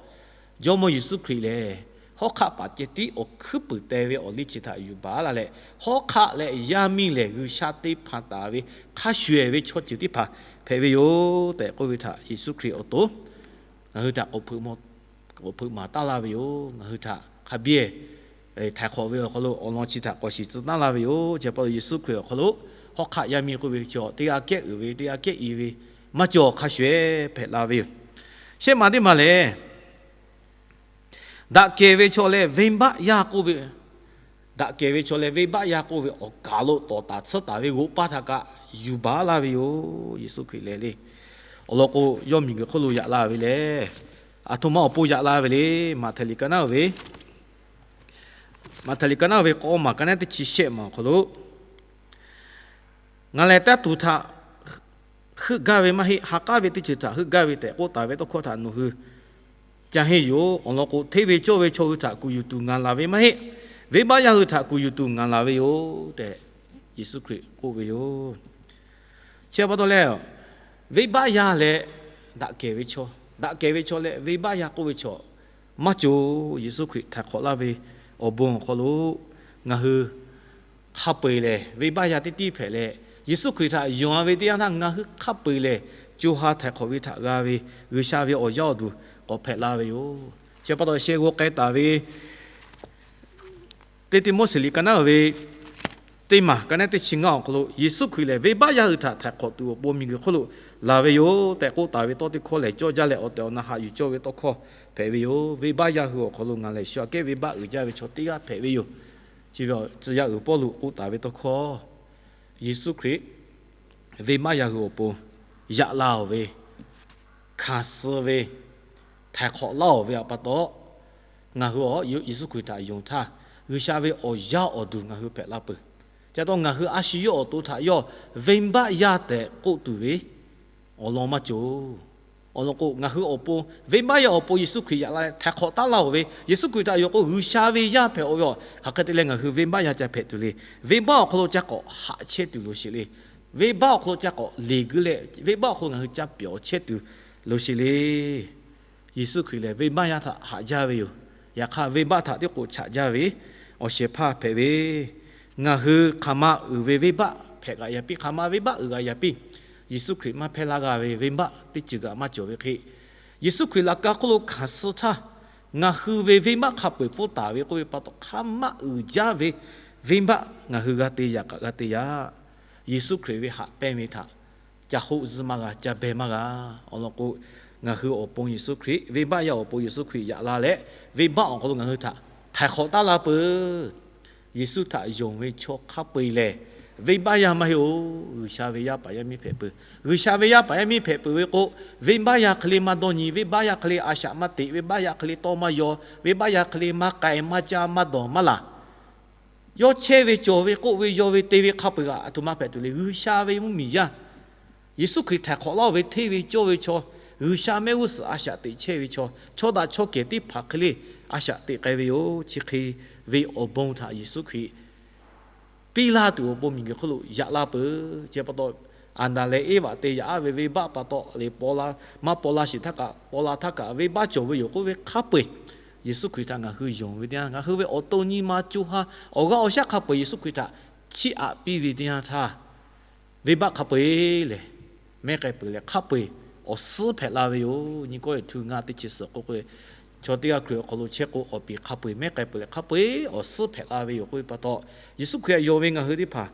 Jawˇmawˇ Yeˍsuˆ Hkriꞈ lehˬ, hawˉ hk'aˆ paˍ ceh tiˉ awˬ hkuiˉ puiˍ teh ve awˬ liˇ chi htaꞈ yuˬ baˬ laˇ leh, hawˉ hk'aˆ leh yaˇ miˇ lehˬ G'uiˬsha te hpanˍ taˍ ve hk'a shuˍ ehˍ ve chaw ceuˬ teˇ hpaˍ hpehꞈ ve yoˬ tehꞈ k'oˆ ve htaꞈ Yeˍsuˆ Hkriꞈ awˬ to ngaˬ hui htaꞈ k'awꞈ hpeuꞈ maˍ taˉ laˇ ve yoˬ. Ngaˬ hui htaꞈ hk'a biˇ htaiˍ hk'awꞈ ve awˬ hk'aw lo awˬ lawn chi htaꞈ k'awꞈ shiˍ tcuh taˉ laˇ ve yoˬ. Chi pa taw Yeˍsuˆ Hkriꞈ awˬ hk'aw lo hawˉ hk'aˆ yaˇ miˇ k'oˆ ve chi teˇ g'aˇ kehˉ uiˍ ve, teˇ g'aˇ kehˉ i ve maˇ cawˬ hk'a shuˍ ehˍ hpehꞈ la ve yoˬ. Shehˆ ma teˇ ma lehˬ, daꞈ kehˬ ve chaw leh venˇbaˆ yaˇ k'oˆ ve, daꞈ kehˬ ve chaw leh venˇbaˆ yaˇ k'oˆ ve awˬ kaˍ lo tawˍ taˍ tsuhˇ taˍ ve g'oꞈ paˇ htaꞈ kaꞈ yuˬ baˬ laˇ ve yoˬ. Yeˍsuˆ Hkriꞈ lehˬ le, awˬ lawn k'o, yawˇ miˬguiˬ hk'oˆ lo yaꞈ la ve lehˬ, aˬ htoꞈ ma awˬ pon yaꞈ la ve le. Maꞈhtehˍ liꞈ ka naˉ uˬ ve, Maꞈhtehˍ liꞈ ka naˉ uˬ ve k'awˇ maˬ ka naˉ teˇ chi shehˆ ma awˬ hk'aw lo, Ngaˬ lehˬ taˇ tuˬ htaꞈ heuˆ gaˇ ve maˇ heˆ, ha k'aˉ ve teˇ ceuˬ htaꞈ heuˆ gaˇ ve tehꞈ k'oˆ taˍ ve tawˇ hkawˇ htaꞈ nawˬ hui ca henˇ yoˬ. Awˬ lawn k'o, hteˇ ve cawˇ ve chaw hui htaꞈ kuˬ yuˬ tuˬ ngaˬ laˬ ve maˇ heˆ. Venˇbaˆ yaˇ hui htaꞈ kuˬ yuˬ tuˬ ngaˬ laˬ ve yoˬ tehꞈ Yeˍsuˆ Hkriꞈ k'oˆ ve yoˬ. Chi pa taw leh, venˇbaˆ yaˇ leh daꞈ kehˬ ve chaw, daꞈ kehˬ ve chaw leh venˇbaˆ yaˇ k'oˆ ve chaw maˇ cawˬ. Yeˍsuˆ Hkriꞈ htaiˍ hk'awꞈ laˇ ve awˬ bon awˬ hk'aw lo ngaˬ hui hk'a peu-eˬ lehˬ, venˇbaˆ yaˇ teˇ tiˉ hpehꞈ leh, Yeˍsuˆ Hkriꞈ htaꞈ yonˍ-a ve teˇ yanˇ htaˇ ngaˬ hui hk'a peu-eˬ lehˬ, co ha htaiˍ hk'awꞈ ve htaꞈ g'a ve G'uiˬsha ve awˬ yaˇ awˬ duˬ k'awꞈ hpehꞈ la ve yoˬ. Chi pa taw sheh g'aw k'ai taˍ ve teˇ Tiˆmoˉseˍ liꞈ ka naˉ uˬ ve teˇ maˬ ka naˉ teˇ chi ngaˇ awˬ hk'aw lo, Yeˍsuˆ Hkriꞈ lehˬ venˇbaˆ yaˇ hui htaꞈ htaiˍ hk'awꞈ tuˬ awˬ pon miˬguiˬ hk'oˆ lo laˬ ve yoˬ tehꞈ k'oˆ taˍ ve tawˇ teˇ hkawˇ lehˬ, cawˇ jaˇ leh awˬ tehˬ awˬ na haꞈ yuˬ cawˇ ve tawˇ hkawˇ hpehꞈ ve yoˬ. Venˇbaˆ yaˇ hui awˬ hk'aw lo ngaˬ lehˬ shu aꞈ kehˉ venˇbaˆ uiˍ jaˇ ve chaw teˇ g'aˇ hpehꞈ ve yoˬ. Chi ve tcuh yaˇ uiˍ Pawˇluꞈ k'oˆ taˍ ve tawˇ hkawˇ, Yeˍsuˆ Hkriꞈ venˇbaˆ yaˇ hui awˬ pon yaꞈ la-oˬ ve, hkanˍ suh ve, htaiˍ hk'awꞈ laˇ-oˬ ve pa taw, ngaˬ hui Yeˍsuˆ Hkriꞈ htaꞈ yonˍ htaˇ, G'uiˬsha ve awˬ yaˇ awˬ duˬ ngaˬ hui hpehꞈ la peuˬ. Chi pa taw ngaˬ hui a shu yawˇ awˬ to htaꞈ yawˇ venˇbaˆ yaˇ tehꞈ k'oˆ tuˬ ve awˬ lawn maˇ cawˬ. Awˬ lawn k'o, ngaˬ hui awˬ pon, venˇbaˆ yaˇ awˬ pon Yeˍsuˆ Hkriꞈ yaꞈ la leh htaiˍ hk'awꞈ taˉ laˇ-oˬ ve, Yeˍsuˆ Hkriꞈ htaꞈ yonˍ k'o G'uiˬsha ve yaˇ hpehꞈ-oˬ ve yoˬ. Hk'aˬ hk'e te leh ngaˬ hui venˇbaˆ yaˇ ca hpehꞈ tuˬ le. Venˇbaˆ awˬ hk'aw lo ca k'awꞈ haꞈ chehˇ tuˬ lo sheˍ le. Venˇbaˆ awˬ hk'aw lo ca k'awꞈ leˬ guiˇ leh, venˇbaˆ awˬ hk'aw lo ngaˬ hui ca pyawˬ chehˇ tuˬ lo sheˍ le. Yeˍsuˆ Hkriꞈ lehˬ venˇbaˆ yaˇ htaꞈ haꞈ jaˇ ve yoˬ. Yaꞈ hk'aˇ, venˇbaˆ htaꞈ tiˉ k'o chaꞈ jaˇ ve awˬ shehˍ hpaˇ hpehꞈ ve, ngaˬ hui hk'aˬ ma uiˍ ve venˇbaˆ hpehꞈ g'a yaꞈ piˇ, hk'aˬ ma venˇbaˆ uiˍ g'a yaꞈ piˇ, Yeˍsuˆ Hkriꞈ maˇ hpehˇ laˇ g'a ve venˇbaˆ teˇ ceuˬ kaꞈ maˇ cawˬ ve hk'e, Yeˍsuˆ Hkriꞈ laꞈ ka hk'oˆ lo hkanˍ suh htaˇ, ngaˬ hui ve venˇbaˆ hk'a peu-eˬ pfuhˇ taˍ ve k'oˆ ve pa taw, hk'aˬ ma uiˍ jaˇ ve venˇbaˆ ngaˬ hui g'a te yaꞈ kaꞈ g'a te yaꞈ. Yeˍsuˆ Hkriꞈ ve haꞈ pehnˇ ve htaꞈ ca hoˆ zuhˇ maˇ g'a, ca behˇ maˇ g'a. Awˬ lawn k'o, ngaˬ hui awˬ pon Yeˍsuˆ Hkriꞈ, venˇbaˆ yaˇ awˬ pon Yeˍsuˆ Hkriꞈ yaꞈ la leh, venˇbaˆ awˬ hk'aw lo ngaˬ hui htaꞈ htaiˍ hk'awꞈ taˉ la peuˬ. Yeˍsuˆ htaꞈ yonˍ ve chaw hk'a peu-eˬ lehˬ, venˇbaˆ yaˇ maˇ heˆ-oˬ, G'uiˬsha ve yaˇ paˍ yaˇ miˇ hpehꞈ peuˬ. G'uiˬsha ve yaˇ paˍ yaˇ miˇ hpehꞈ peuˬ ve k'o, venˇbaˆ yaˇ hk'e le maˇ dawˇ nyi, venˇbaˆ yaˇ hk'e le a shaꞈ maˇ teꞈ, venˇbaˆ yaˇ hk'e le tawˇ maˇ yaw, venˇbaˆ yaˇ hk'e le maˇ k'ai maˇ caˇ maˇ dawˬ maˇ laˬ. Yawˇ chehˇ ve cawˬ ve k'oˆ ve yaw ve te ve hk'a peu-eˬ kaꞈ aˬ htoꞈ ma hpehꞈ tuˬ le. G'uiˬsha ve mvuhˇmiˬ yaˇ, Yeˍsuˆ Hkriꞈ htaiˍ hk'awꞈ laˇ-oˬ ve hteˇ ve cawˇ ve chaw, G'uiˬsha mehˆ g'uˇ suhˍ a shaꞈ teꞈ chehˇ ve chaw, chaw daꞈ chaw kehˬ teˇ hpaˍ hk'e le a shaꞈ teꞈ k'ai ve yoˬ. Chi hk'e ve awˬ bon htaꞈ Yeˍsuˆ Hkriꞈ piˇ laˇ tuˬ awˬ pon miˬguiˬ hk'oˆ lo yaꞈ la peuˬ. Chi pa taw, Aˍdanˍ leh Eˇvaꞈ te yaꞈ aˉ ve venˇbaˆ pa taw leh paw la, maˇ paw la sheˍ htaˇ kaꞈ, paw la htaˇ kaꞈ venˇbaˆ cawˬ ve yoˬ k'oˆ ve hk'a peu-eˬ, Yeˍsuˆ Hkriꞈ htaꞈ ngaˬ hui yonˍ ve teˇ yanˇ, ngaˬ hui ve awˬ to nyi ma co ha awˬ g'aˇ awˬ shaˉ hk'a peu-eˬ Yeˍsuˆ Hkriꞈ htaꞈ chiˇ aꞈ piˇ ve teˇ yanˇ htaˇ, venˇbaˆ hk'a peu-eˬ lehˬ mehˉ k'ai peuˬ leh hk'a peu-eˬ awˬ suhˉ hpehꞈ la ve yoˬ. Nyi kawˇ eˬ htu ngaˇ teˇ chi suhˍ k'oˆ k'o, chaw teˇ g'aˇ Hkriꞈ awˬ hk'aw lo chehˇ k'o awˬ piˍ hk'a peu-eˬ mehˉ k'ai peuˬ leh hk'a peu-eˬ awˬ suhˉ hpehꞈ la ve yoˬ k'oˆ ve pa taw, Yeˍsuˆ Hkriꞈ htaꞈ yonˍ ve ngaˬ hui teˇ hpaˍ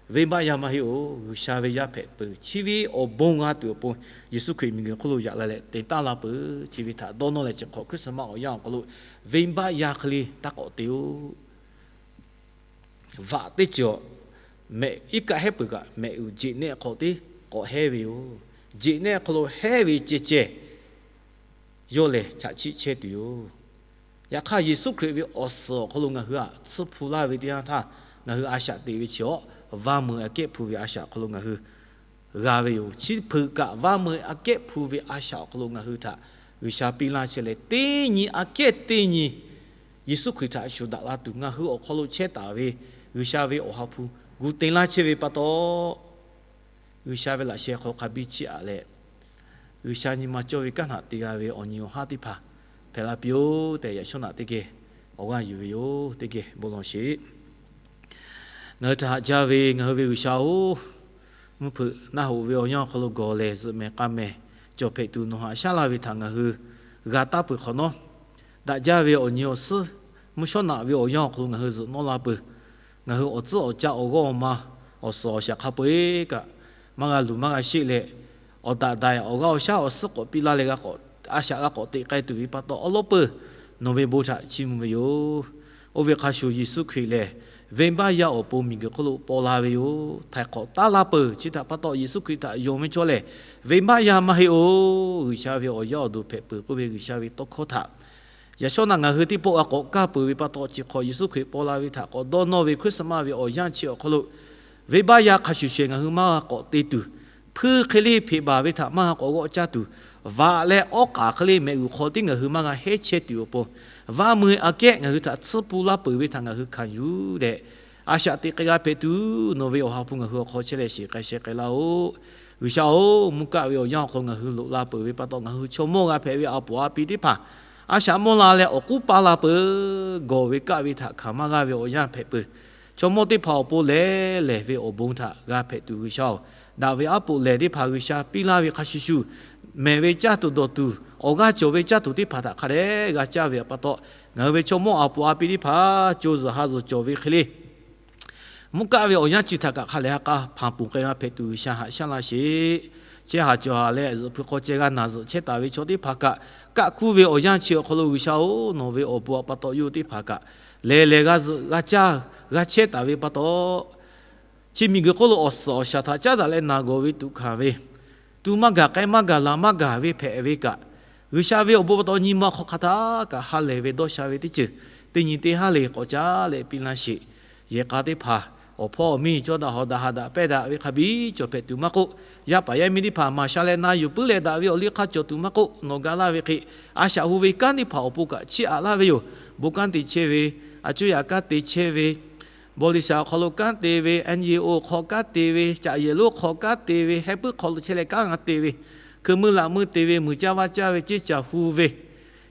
venˇbaˆ yaˇ maˇ heˆ-oˬ, G'uiˬsha ve yaˇ hpehꞈ peuˬ. Chi ve awˬ bon g'a tuˬ awˬ pon Yeˍsuˆ Hkriꞈ miˬguiˬ hk'oˆ lo yaꞈ la leh te taˍ la peuˬ. Chi ve htaꞈ dawˇ nawˇ leh chi hk'awꞈ Christmas awˬ yanˇ awˬ hk'aw lo venˇbaˆ yaˇ hk'e le taˇ k'awꞈ te-oˬ. Vaꞈ teˇ ceuˬ mehꞈ iˉ kaˆ hehˉ peuˬ kaꞈ, mehꞈ uiˍ jeꞈ nehˆ hk'aw lo teˇ k'awꞈ hehˉ ve yoˬ. Jeꞈ nehˆ hk'aw lo hehˉ ve ceh ceh, yawˇ lehˬ chaꞈ chiˆ chehˇ tuˬ yoˬ. Yaꞈ hk'aˇ, Yeˍsuˆ Hkriꞈ ve awˬ suhˍ awˬ hk'aw lo ngaˬ hui htaꞈ tsuhˇ hpu laˇ ve teˇ yanˇ htaˇ, ngaˬ hui a shaꞈ teꞈ ve chi awˬ vaˇ meu aꞈ kehˉ hpu ve a shaꞈ awˬ hk'aw lo ngaˬ hui g'a ve yoˬ. Chi hpeuꞈ kaꞈ, vaˇ meu aꞈ kehˉ hpu ve a shaꞈ awˬ hk'aw lo ngaˬ hui htaꞈ G'uiˬsha piˇ laˇ chehˇ leh, teˇ nyi aꞈ kehˉ teˇ nyi Yeˍsuˆ Hkriꞈ htaꞈ shuˍ daꞈ la tuˬ, ngaˬ hui awˬ hk'aw lo chehˇ taˍ ve G'uiˬsha ve awˬ ha hpu gu te laˇ chehˇ ve pa taw, G'uiˬsha ve laꞈ sheh hk'aw hk'a biˇ chiˇ aꞈ leh, G'uiˬsha nyi ma cawˇ ve kanˉ htaꞈ te g'a ve awˬ nyi awˬ haˉ teˇ hpaˍ hpehꞈ la piˇ-oˆ tehꞈ, yaꞈ shawˉ naꞈ teˇ geh awˬ g'aˇ yuˬ ve yoˬ. Teˇ geh bon lawˬ sheˍ. Ngaˬ hui htaꞈ haꞈ jaˇ ve ngaˬ hui ve G'uiˬsha-oˬ, mvuhˇ hpeuꞈ naˆ hoꞈ ve awˬ yanˇ awˬ hk'aw lo gawˬ lehˬ, zuhꞈ mehˍ k'a mehˍ cawˬ hpehꞈ tuˬ nawˬ haꞈ shaˉ laˇ ve htaꞈ ngaˬ hui g'a taˉ peuˬ hk'awꞈ nawˉ, daꞈ jaˇ ve awˬ nyi awˬ suhˉ mvuhˇ shawˉ naꞈ ve awˬ yanˇ awˬ hk'aw lo ngaˬ hui zuhꞈ nawˉ la peuˬ. Ngaˬ hui awˬ tcuhˉ awˬ ca awˬ g'awˇ awˬ ma awˬ suhˍ awˬ shaˍ hk'a peu-eˬ kaꞈ maˇ g'a luˬ maˇ g'a sheˆ leh, awˬ daꞈ daiˬ awˬ g'aˇ awˬ shaˉ awˬ suhˉ k'awꞈ piˇ laˇ leh g'a k'awꞈ a shaꞈ g'a k'awꞈ teꞈ k'ai tuˬ ve pa taw, awˉ lawˉ peuˬ nawˬ ve bon htaꞈ chiˇ mvuh ve yoˬ. Oˇ ve hk'a shuˍ Yeˍsuˆ Hkriꞈ lehˬ, venˇbaˆ yaˇ awˬ pon miˬguiˬ hk'oˆ lo paw la ve yoˬ. Htaiˍ hk'awꞈ taˉ laˇ peuˬ. Chi htaꞈ pa taw, Yeˍsuˆ Hkriꞈ htaꞈ yonˍ ve chaw lehˬ, venˇbaˆ yaˇ maˇ heˆ-oˬ. G'uiˬsha ve awˬ yaˇ awˬ duˬ hpehꞈ peuˬ k'oˆ ve G'uiˬsha ve tawˇ hkawˇ htaꞈ yaꞈ shawˉ naꞈ ngaˬ hui teˇ pawˆ g'a k'awꞈ kaˇ peuˬ ve pa taw, chi hk'awꞈ Yeˍsuˆ Hkriꞈ paw la ve htaꞈ k'awꞈ dawˇ nawˇ ve Christmas ve awˬ yanˇ chi awˬ hk'aw lo, venˇbaˆ yaˇ hk'a shuˍ shehˍ ngaˬ hui maˇ g'a k'awꞈ te tuˬ, hpuiˇ hk'e le hpeꞈ baˬ ve htaꞈ maˇ g'a k'awꞈ g'awˆ caˇ tuˬ, vaꞈ leh awˉ k'aˍ hk'e le mehꞈ g'uiˬ hk'aw tiˉ ngaˬ hui maˇ g'a heˉ chehˇ tuˬ awˬ pon, vaˇ mui aꞈ kehˉ ngaˬ hui htaꞈ tsuhˇ pun laˇ peuˬ ve htaꞈ ngaˬ hui hkanˍ yuˬ leh, a shaꞈ teꞈ k'ai g'a hpehꞈ tuˬ nawˬ ve awˬ ha hpu ngaˬ hui awˬ hk'aw chehˇ leh shiˍ k'ai sheh k'ai laˇ-oˆ. G'uiˬsha-oˬ, mvuhˇ kaˆ ve awˬ yanˇ awˬ hk'aw lo ngaˬ hui loꞈ la peuˬ ve pa taw, ngaˬ hui chaw mawˇ g'a hpehꞈ ve a poˍ a pi teˇ hpaˍ a shaꞈ mawˇ la leh awˬ k'uˉ paˇ la peuˬ. Gawˬ ve kaˆ ve htaꞈ hkanˍ maˇ g'aˇ ve awˬ yanˇ hpehꞈ peuˬ. Chaw mawˇ teˇ hpaˍ awˬ pon lehˬ lehˬ ve awˬ bon htaꞈ g'a hpehꞈ tuˬ G'uiˬsha-oˬ, daꞈ ve aˉ poꞈ lehˬ teˇ hpaˍ G'uiˬsha piˇ laˇ ve hk'a shuˍ shuˍ, mehˬ ve caˇ tuˬ dawˬ tuˬ awˬ g'aˇ cawˬ ve caˇ tuˬ teˇ hpaˍ htaꞈ hk'a dehꞈ g'a caˇ ve pa taw, ngaˬ hui ve chaw mawˇ a poˍ a pi teˇ hpaˍ co zuhˬ ha zuhˬ cawˬ ve hk'e le, mvuhˇ kaˆ ve awˬ yanˇ chi htaꞈ kaꞈ hk'a lehˬ ha k'a hpanˍ ponˬ k'ai g'a hpehꞈ tuˬ G'uiˬsha haꞈ shaˉ laˇ sheˍ. Chehˇ haˍ cawˬ haˍ leh zuhꞈ hpu hk'aw ceh g'a naˬ zuhꞈ chehˇ taˍ ve chaw teˇ hpaˍ kaꞈ, kaˆ kuˇ ve awˬ yanˇ chi awˬ hk'aw lo G'uiˬsha-oˬ, nawˬ ve awˬ bon pa taw yawˇ hui teˇ hpaˍ kaꞈ lehˬ lehˬ g'a zuhꞈ g'a caˇ g'a chehˇ taˍ ve pa taw, chi miˬguiˬ hk'oˆ lo awˬ suhˍ awˬ shaˍ htaꞈ caˉ daꞈ leh naˬ gawˬ ve tuꞈ hkanˍ ve, tu maˇ gaˬ k'ai maˇ gaˬ laˬ maˇ gaˬ ve hpehꞈ ve kaꞈ, G'uiˬsha ve awˬ bon pa taw nyi ma hk'aw hk'a htaˇ kaꞈ ha lehˬ ve dawˇ sha ve teˇ ceuˬ teˇ nyi teˇ haˉ le k'awꞈ caˉ leh piˇ laˇ sheˍ. Yehˬ k'a teˇ hpaˍ awˬ hpawˇ awˬ miˇ cawˇ daꞈ hawˍ daꞈ haꞈ daꞈ pehnˇ daꞈ ve hk'a biˇ cawˬ hpehꞈ tuˬ maˇ k'oˆ, yaˇ paˍ yaˇ miˇ teˇ hpaˍ maˍ sha leh na yuˬ puiˉ leh daꞈ ve awˬ liˇ hk'aˇ cawˬ tuˬ maˇ k'oˆ, nawˬ ga laˇ ve hk'e a shaꞈ hu ve kanˉ teˇ hpaˍ awˬ pon kaꞈ chiˇ aꞈ laˇ ve yoˬ. Bon kanˉ te chehˇ ve, a cuˇ yaꞈ kanˉ te chehˇ ve, bawˬ liꞈ shaˍ awˬ hk'aw lo kanˉ te ve, NGO hk'aw kanˉ te ve, caꞈ yehˬ lonˉ hk'aw kanˉ te ve, heh puiˉ hk'aw lo chehˇ leh kanˉ g'a te ve, hkui meuˇ laꞈ meuˇ te ve, muiˬ caˇ vaˇ caˇ ve, ceˇ caˬ hu ve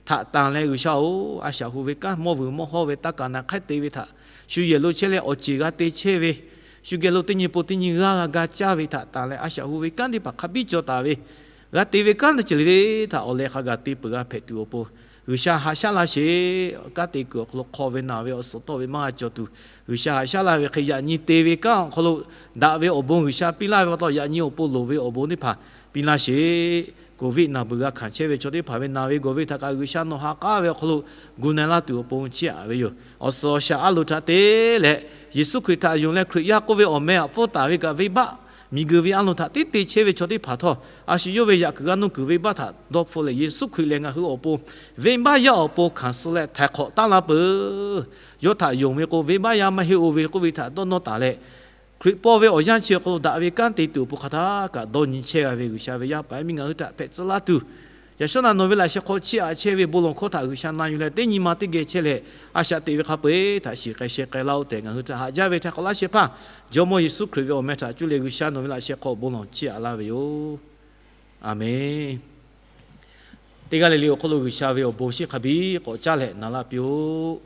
htaꞈ tanˬ leh G'uiˬsha-oˬ, a shaꞈ hu ve kanˉ mawˇ vuiˬ mawˇ hawˇ ve taˇ kaˍ naˍ hk'aˉ te ve htaꞈ shu yehˬ lo chehˇ leh awˬ ceˬ g'a te chehˇ ve, shu geh lo teˇ nyi po teˇ nyi g'aˇ g'a ga caˇ ve htaꞈ tanˬ leh a shaꞈ hu ve kanˉ teˇ hpaˍ hk'a biˇ cawˬ taˍ ve, g'a te ve kanˉ teˇ ceuˬ le le htaꞈ awˬ leh hk'a gaˬ te peuˬ g'a hpehꞈ tuˬ awˬ pon, G'uiˬsha haꞈ shaˉ laˇ sheˍ. Kanˉ te kuiˬ awˬ hk'aw lo hk'aw ve naˬ ve awˬ suhˍ tawˆ ve maˇ g'a cawˬ tuˬ, G'uiˬsha haꞈ shaˉ laˇ ve hk'e yaꞈ nyi te ve kanˉ awˬ hk'aw lo daꞈ ve awˬ bon G'uiˬsha piˇ laˇ ve pa taw, yaꞈ nyi awˬ pon loˍ ve awˬ bon teˇ hpaˍ piˇ laˇ sheˍ. Covid naˬ beuˬ g'a hkanˍ chehˇ ve chaw teˇ hpaˍ ve naˬ ve gawˬ ve htaꞈ kaꞈ G'uiˬsha nawˬ ha k'aˉ ve awˬ hk'aw lo gu na laˇ tuˬ awˬ pon chiˇ aꞈ ve yoˬ. Awˬ suhˍ awˬ shaˍ a loˍ htaꞈ te leh, Yeˍsuˆ Hkriꞈ htaꞈ yonˍ leh Hkriꞈ yaˇ k'oˆ ve awˬ meh htaꞈ pfuhˇ taˍ ve kaꞈ, venˇbaˆ miˬguiˬ ve a loˍ htaꞈ tiˉ te chehˇ ve chaw teˇ hpaˍ htawˇ, a shu yawˇ ve yaꞈ kuiˬ g'a nuˇ kuiˬ venˇbaˆ htaꞈ dawˇ hpfuhˆ leh, Yeˍsuˆ Hkriꞈ lehˬ ngaˬ hui awˬ pon venˇbaˆ yaˇ awˬ pon hkanˍ suh leh htaiˍ hk'awꞈ taˉ laˇ peuˬ. Yawˇ htaꞈ yonˍ ve k'o, venˇbaˆ yaˇ maˇ heˆ-oˬ ve k'oˆ ve htaꞈ dawˇ nawˇ taˍ leh, Hkriꞈ paw ve awˬ yanˇ chi awˬ hk'aw lo daꞈ ve kanˉ te tuˬ awˬ pon hk'a htaˇ kaꞈ dawˇ nyi chehˇ g'a ve G'uiˬsha ve yaˇ paˍ yaˇ miˇ ngaˬ hui htaꞈ hpehꞈ tcuh laˇ tuˬ, yaꞈ shawˉ naꞈ nawˬ ve laꞈ sheh hk'aw chiˇ aꞈ chehˇ ve bon lawˬ hkawˇ htaꞈ G'uiˬsha na yuˬ leh teˇ nyi ma teˇ geh chehˇ leh, a shaꞈ teꞈ ve hk'a peu-eˬ htaꞈ shiˍ k'ai sheh k'ai laˇ-oˆ tehꞈ, ngaˬ hui htaꞈ haꞈ jaˇ ve htaꞈ k'awꞈ laˇ shehˍ hpaˇ Jawˇmawˇ Yeˍsuˆ Hkriꞈ ve awˬ meh htaꞈ cuˇ leh G'uiˬsha nawˬ ve laꞈ sheh hk'aw bon lawˬ chiˇ aꞈ laˇ ve yoˬ. Aˬmenˍ. Teˇ g'aˇ le le awˬ hk'aw lo G'uiˬsha ve awˬ bon shinˉ hk'a biˇ k'awꞈ caˇ leh na laˇ piˇ-oˆ.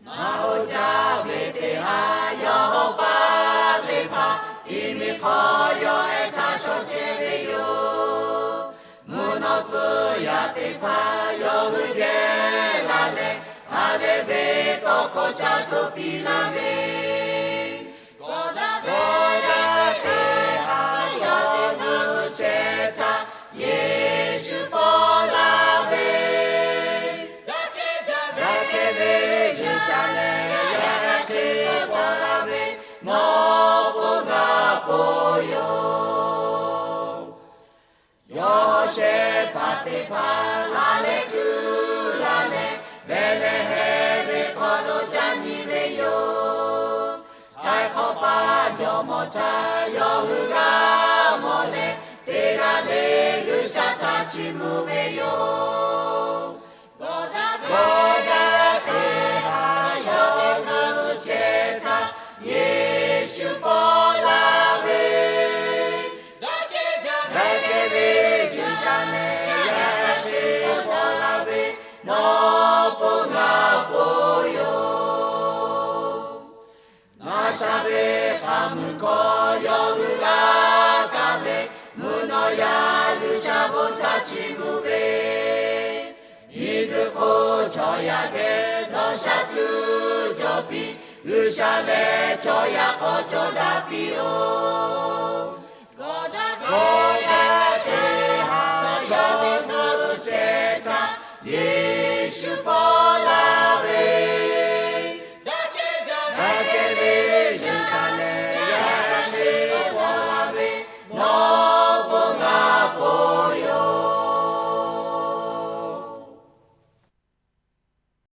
Ngaˬ hui caˇ ve teˇ haˉ yawˇ hawˉ paˇ teˇ hpaˍ, iˉ miˬ hk'aw yawˇ ehˉ htaˇ shawˍ chehˇ ve yoˬ. Mvuhˇ naw tcuh yaˇ teˇ hpaˍ yawˇ hui geh laˬ leh, ha lehˬ ve tawˇ hkawˇ caˇ tuˬ piˇ laˇ ve, kawˆ daꞈ ve teˇ haˉ yawˇ te zuhˆ chehˇ htaˇ, Yeˍsuˆ paw laˇ ve, daꞈ kehˬ ve G'uiˬsha lehˬ yaˇ hk'a shuˍ paw laˇ ve, nawˬ pon ngaˬ pon yoˬ. Yawˇ shehˍ hpaˇ teˇ hpaˍ ha lehˬ tuˬ laˬ leh, Behˍlehˍhehnˍ ve hk'aw lo ca nyi ve yoˬ. Htaiˍ hk'awꞈ paˇ jawˇmawˇ htaꞈ yawˇ hui g'a mawˬ leh, teˇ g'aˇ le G'uiˬsha htaꞈ chiˇ mvuh ve yoˬ. Kawˆ daꞈ ve teˇ haˉ yawˇ te zuhˆ chehˇ htaˇ, Sha ve hk'a mui hkawˇ yawˇ hui g'a kaˇ ve, mvuhˇ naw yaˇ G'uiˬsha bon htaꞈ chiˇ mvuh ve, miˬguiˬ hk'oˆ chaw yaˇ geh dawˇ sha tuˬ cawˬ piˇ. G'uiˬsha lehˬ chaw yaˇ k'awꞈ cawˬ daꞈ piˇ-oˬ. Gawˬ daꞈ ve